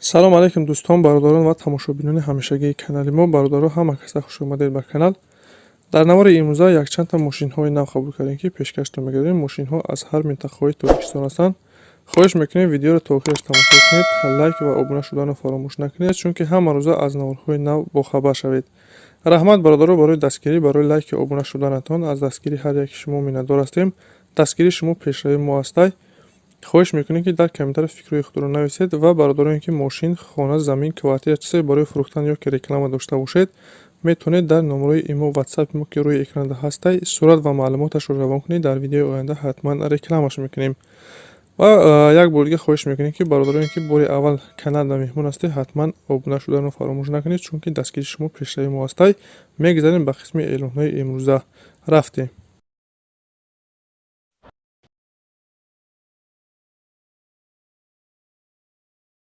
Салом алейкум, дӯстон, бародарон ва тамошобинони ҳамешагии канали мо. Бародаро, ҳама каса хуш омадед ба канал. Дар навори имрӯза якчандта мошинҳои нав қабул кардем, ки пешкаштон мегардем. Мошинҳо аз ҳар минтақаҳои Тоҷикистон ҳастанд. Хоҳиш мекунем, видеоро то охираш тамошо кунед, лайк ва обуна шуданро фаромӯш накунед, чунки ҳама рӯза аз наворҳои нав бохабар шавед. Раҳмат, бародаро, барои дастгирӣ, барои лайки обуна шуданатон. Аз дастгирии ҳар яки шумо миннатдор ҳастем. Дастгирии шумо пешравии мо ҳастай. Хоҳиш мекунем, ки дар комментария фикрҳои худро нависед ва бародароне, ки мошин, хона, замин, квартира, чизе барои фурӯхтан ё ки реклама дошта бошед, метавонед дар номерои имо, ватсапи мо, ки рӯи экранда ҳастай, сурат ва маълумоташро равон кунед. Дар видеои оянда ҳатман рекламаш мекунем. Ва як бор дига хоҳиш мекунем, ки бародароне, ки бори аввал каналда меҳмон ҳастед, ҳатман обуна шуданро фаромӯш накунед, чунки дастгирии шумо пешравии мо ҳастай. Мегузарем ба қисми эълонҳои имрӯза, рафтем.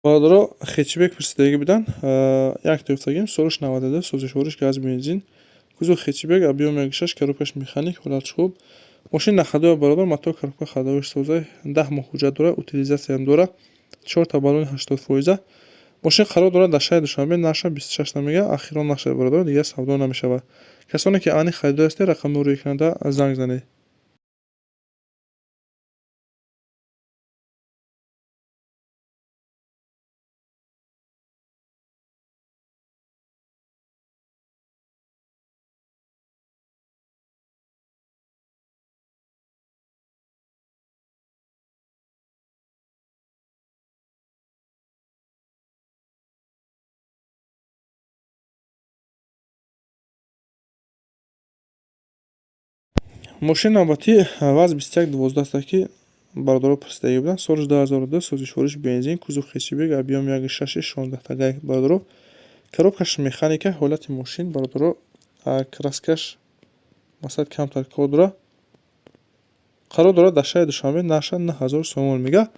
Бародаро, хетчбек пурсидагӣ буданд, як гуфтагим, солаш 92, сӯзишвориш газ, бензин, кузов хетчбек, объём 1,6, коробкаш механик, ҳолатш хуб. Мошин на ходовая, бародар, мотор, коробка ходовояш соза, 10 моҳ ҳуҷҷат дорад, утилизатсиям дорад, чорта баллони 80%. Мошин қарор дорад дар шаҳри Душанбе, нархша 26 мега, ахирон нашавад, бародар, дигар савдо намешавад. Касоне ки аниқ харидор ҳастед, рақами рӯи экранда занг занед. Мошини навбатӣ ВАЗ 2112 аст, ки бародаро пурсидагӣ буданд. Солаш 2002, сӯзишвориш бензин, кузов хетчбек, объём 1,6, 16 тагай, бародаро. Коробкаш механика, ҳолати мошин, бародаро, краскаш масалан камтар кор дорад. Қарор дорад дар шаҳри Душанбе, нархша 9000 сомон мега.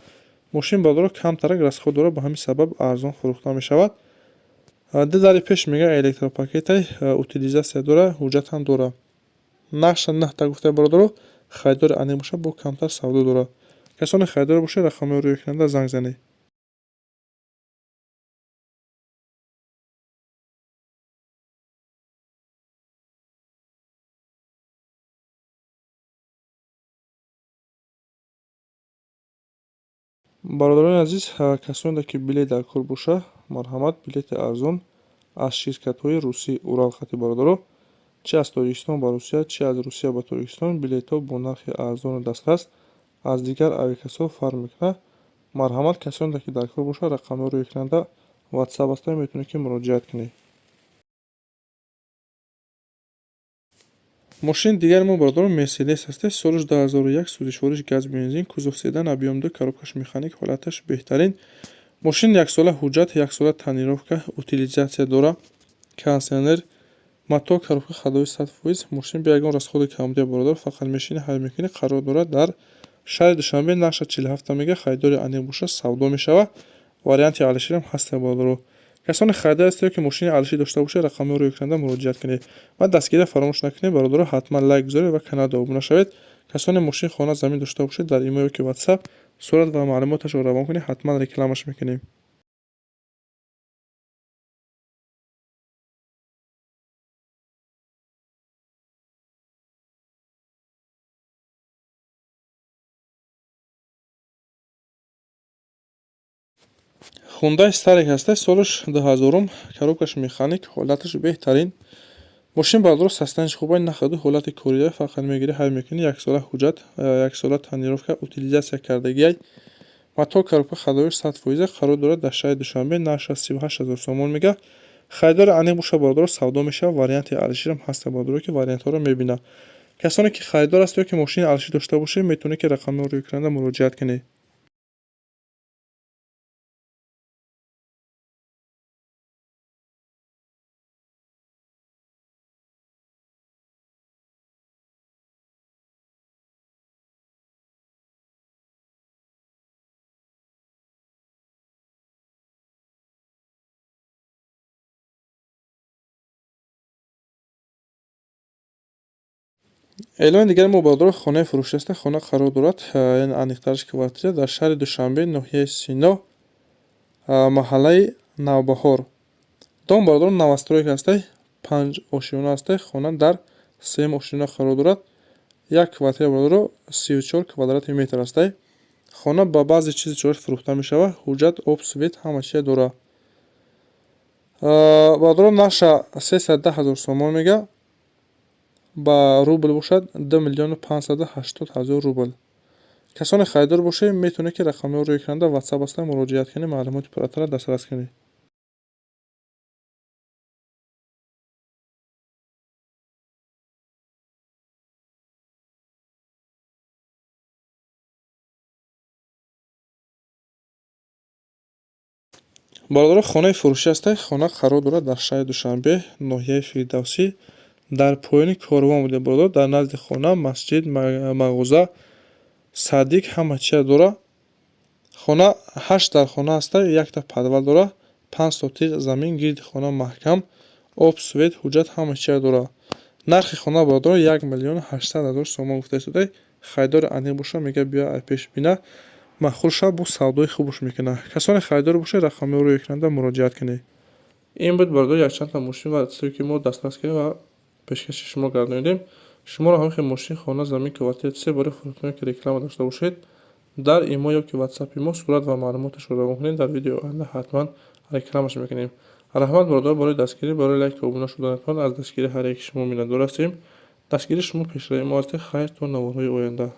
Мошин, бародаро, камтарак расход дорад, ба ҳамин сабаб арзон фурӯхта мешавад. Ду дари пеш мега электропакетай, утилизатсия дорад, ҳуҷҷат ҳам дорад. Нархша наҳта гуфта, бародаро, харидори аниқ бошад, бо камтар савдо дорад. Касоне харидор бошед, рақамҳои рӯи экранда занг занед. Бародарони азиз, касоне ки билет дар кор боша, марҳамат, билети арзон аз ширкатҳои русӣ Урал хати, бародаро, чи аз Тоҷикистон ба Русия, чи аз Русия ба Тоҷикистон, билетҳо бо нархи арзону дастрас аз дигар авиакассаҳо фарқ мекунад. Марҳамат, касоне ки дар кор бошад, рақамҳои рӯи экранда ватсап ҳастанд, метавонед ки муроҷиат кунед. Мошини дигари мо, бародаро, Мерседес ҳаст, солаш 2001, сӯзишвориш газ, бензин, кузов седан, объём 2, коробкаш механик, ҳолаташ беҳтарин. Мошин яксола ҳуҷҷат, яксола тонировка, утилизатсия дорад, кондитсионер, мотор, коробка ходовой 100%. Мошин бе ягон расходи камбудия, бародар, фақат мешинӣ, ҳай мекунӣ. Қарор дорад дар шаҳри Душанбе, нархша 47 мега, харидори аниқ бошад, савдо мешавад. Варианти алиширам ҳаст, бародаро. Касоне харидор ҳастед ки мошини алишир дошта бошед, рақамҳои рӯи экранда муроҷиат кунед ва дастгирия фаромӯш накунед, бародаро, ҳатман лайк гузоред ва каналда обуна шавед. Касоне мошин, хона, замин дошта бошед, дар имейл ки ватсап сурат ва маълумоташро равон кунед, ҳатман рекламаш мекунем. Хундай Старек ҳаста, солаш 2000-ум, коробкаш механик, ҳолаташ беҳтарин. Мошин, бародаро, состояниеш хуб, на ходовой, ҳолати кория, фақат мегирӣ, ҳай мекунӣ. Яксола ҳуҷҷат, яксола тонировка, утилизатсия кардагиай, мотор, коробка ходовояш 100%. Қарор дорад дар шаҳри Душанбе, нархаш 38 000 сомон мега. Харидори аниқ бошад, бародаро, савдо мешавад. Варианти алиширам ҳаста, бародаро, ки вариантҳоро мебинад. Касоне ки харидор ҳастед ё ки мошини алишир дошта бошед, метавонед ки рақамҳои рӯи экранда муроҷиат кунед. Эълони дигари мо, бародаро, хонаи фурӯшӣ аст. Хона қарор дорад, яъне аниқтараш квартира, дар шаҳри Душанбе, ноҳияи Сино. Маҳаллаи Навбаҳор. Дом, бародарон, новостройка ҳастай, панҷ ошёна ҳастай, хона дар сеюм ошёна қарор дорад. Як квартира, бародаро, 34 квадрати метр ҳастай. Хона ба баъзе чизи чораш фурӯхта мешавад, ҳуҷҷат, об, свет, ҳама чизе дорад. Бародарон, нарха 310 000 сомон мега, ба рубл бошад 2 580 000 рубл. Касоне харидор бошед, метавонед, ки рақамҳоро рӯи экранда Ватсап ҳастанд, муроҷиат кунед, маълумоти пурратарро дастрас кунед. Бародарон, хонаи фурӯшӣ ҳастай. Хона қарор дорад дар шаҳри Душанбе, ноҳияи Фирдавсӣ, дар поёни корвон буда. Бародар, дар назди хона масҷид, мағоза, садик, ҳама чиз дорад. Хона ҳашт дар хона ҳастай, якта подвал дорад, 5 сотих замин, гирди хона маҳкам, об, свет, ҳуҷҷат, ҳама чиз дорад. Нархи хона, бародарон, 1 800 000 сомон гуфта истодай. Харидори аниқ боша, мега, биё пеш бина, маъқул шавад, бо савдои хубаш мекунад. Касоне харидор бошед, рақамҳоро рӯи экранда муроҷиат кунед. Ин буд, бародар, якчандта мошин ва чизе, ки мо дастрас кардем ва пешкаши шумо гардонидем. Шуморо ҳамин хел мошин, хона, замин, квартира, чизе барои фурӯхтан, ки реклама дошта бошед, дар имо ё ки ватсапи мо сурат ва маълумоташро равон кунед, дар видеои оянда ҳатман рекламаш мекунем. Раҳмат, бародар, барои дастгирӣ, барои лайку обуна шуданатон. Аз дастгирии ҳар яки шумо миннатдор ҳастем. Дастгирии шумо пешравии мо ҳастед. Хайр, то наворҳои оянда.